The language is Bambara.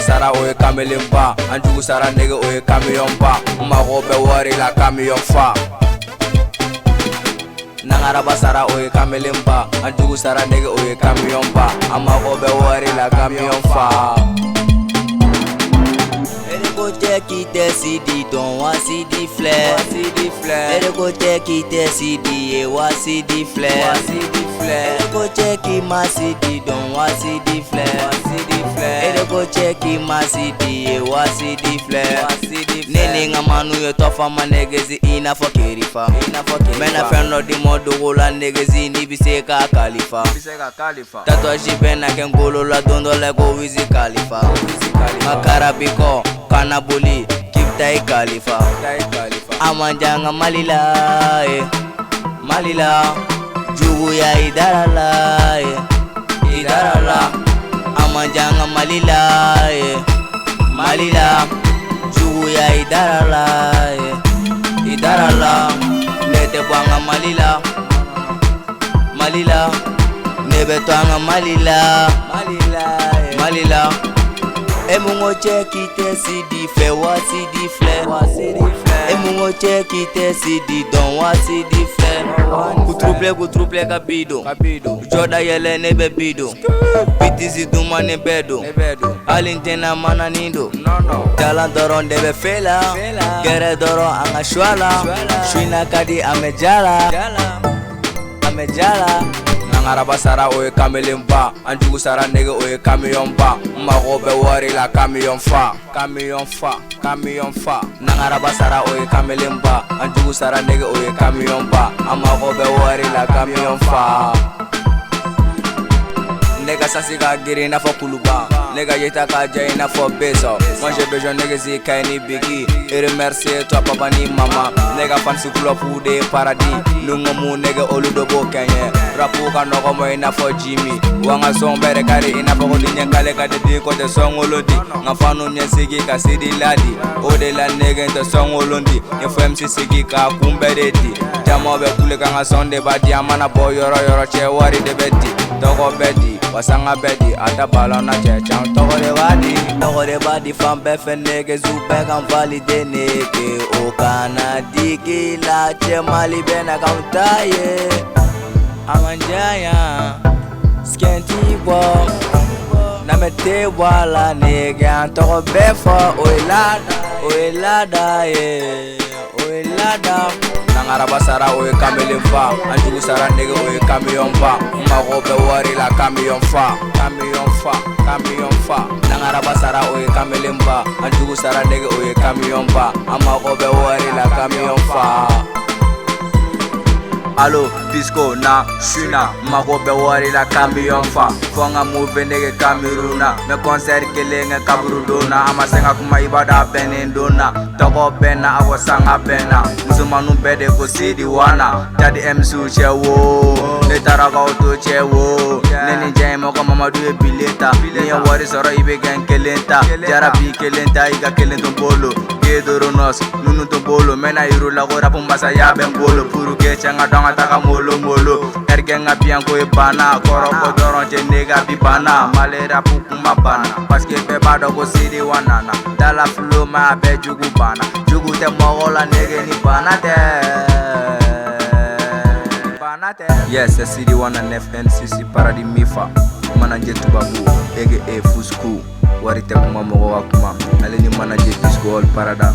Nangaraba sara o ye kamelenba, an jugu sara nege o ye kamiyɔnba, n mago bɛ wari la kamiyɔn fa. Nangaraba sara o ye kamelenba, an jugu sara nege o ye kamiyɔnba, an mago bɛ wari la kamiyɔn fa. Ereko cɛ k'i tɛ Sidi dɔn wa Sidi filɛ. Sidi filɛ. Ereko cɛ k'i tɛ Sidi ye wa Sidi filɛ. Sidi filɛ. Ereko cɛ k'i ma Sidi dɔn wa Sidi filɛ. Sidi filɛ. Ereko cɛ k'i ma Sidi ye wa Sidi filɛ. Sidi filɛ. Ne ni n ka manu ye tɔfama negezi i n'a fɔ kerifa. I n'a fɔ kerifa. N bɛna fɛn dɔ di mɔ dogo la negezi n'i bɛ se k'a kalifa. I bɛ se ka kalifa. Tatouage bɛ na kɛ n golo la don dɔ la ko Wiz Khalifa. Wiz Khalifa. N ka kara b'i kɔ kana boli k'i bɛ taa i kalifa. Taa i kalifa. A man jan ka Mali la ye, Mali la juguya i dara la ye, i dara la. A man jan ka Mali la ye, Mali la juguya i dara la ye, i dara la. Ne tɛ bɔ an ka Mali la, Mali la. Ne bɛ to an ka Mali la, Mali la ye. Mali la. E mun ko cɛ k'i tɛ Sidi fɛ wa Sidi filɛ. Wa Sidi filɛ. E mun ko cɛ k'i tɛ Sidi dɔn wa Sidi filɛ. Kuturuplɛ kuturuplɛ ka bi don. Ka bi don. Jɔda yɛlɛ ne bɛ bi don. Bitisi duman ne bɛɛ don. Ne bɛ don. Hali n tɛna mananin don. Non non. Jalan dɔrɔn de bɛ fe la. Fe la. Gɛrɛ dɔrɔn an ka suwa la. Suwa la. Su in na ka di an bɛ ja la. Jala. An bɛ ja la. Nangaraba sara o ye kamelenba, an jugu sara nege o ye kamiyɔnba, n mago bɛ wari la kamiyɔn fa. Kamiyɔn fa, kamiyɔn fa. Nangaraba sara o ye kamelenba, an jugu sara nege o ye kamiyɔnba, an mago bɛ wari la kamiyɔn fa. Ne ka sansi ka girin i n'a fɔ kuluba, ne ka yeta ka jɛ i n'a fɔ besɔ. Moi j'ai besoin negezi ka ni bigi et remercier toi papa ni mama. Ne ka fansi club de paradis, nu ko mun nege olu do b'o kɛ n ye. Rapu ka nɔgɔ mɔ i n'a fɔ Jimmy, wa n ka son bɛɛ de ka di i n'a fɔ ko diɲɛ k'ale ka di di ko tɛ sɔnkolon di. N ka fanu ɲɛsigi ka Sidi ladi, o de la nege n tɛ sɔnkolon di. N ye FMC sigi k'a kun bɛɛ de di. Jama bɛ kule kan ka son de b'a di, an mana bɔ yɔrɔ yɔrɔ cɛ wari de bɛ di. Tɔgɔ bɛ di, wa sanga bɛ di, a tɛ balon na cɛ can tɔgɔ de b'a di. Tɔgɔ de b'a di fan bɛɛ fɛ negezu bɛɛ kan valide nege. O kana digi la cɛ Mali bɛ na k'anw ta ye. A man diya yan, sikɛn t'i bɔ, n'an bɛ te bɔ a la nege an tɔgɔ bɛɛ fɔ o ye laada, o ye laada ye, o ye laada. Nangaraba sara o ye kamelenba, an jugu sara nege o ye kamiyɔnba, n mago bɛ wari la kamiyɔn fa. Kamiyɔn fa, kamiyɔn fa. Nangaraba sara o ye kamelenba, an jugu sara nege o ye kamiyɔnba, an mago bɛ wari la kamiyɔn fa. Allo, disco na, suna, mago bɛ wari la kamiyɔn fa. Fo n ka move nege Cameroun na, n bɛ concert kelen kɛ kaburu don na. A ma se n ka kuma i b'a dɔn a bɛnnen don na. Tɔgɔ bɛ n na, awɔ sanga bɛ n na. Musomaninw bɛɛ de ko Sidi wana. Jadi MC cɛ wo, ne taara k'aw to cɛ wo. Ne ni diya in mɔgɔ Mamadu ye bile ta. N'i ye wari sɔrɔ i bɛ kɛ n kelen ta. Jarabi kelen ta i ka kelen to n bolo. Gedoronos, nunu to bolo. N bɛna yir'u la ko rap masaya bɛ n bolo. Pour que cɛ n ka dɔn ka taga molo molo. Ɛrikɛ n ka biyan ko e banna. Kɔrɔfɔ dɔrɔn cɛ ne ka bi banna. Mali rap kuma banna. Parce que bɛɛ b'a dɔn ko Sidi wa nana. Dala flow ma a bɛɛ jugu banna. Jugu tɛ mɔgɔ la nege ni bana tɛ. Bana tɛ. Yes, c'est Sidi wana FNCC Paradis Mifa. Manager Tubabu, aka Fusku. Wari tɛ kuma mɔgɔ ka kuma. Ale ni manager Disco All Parada.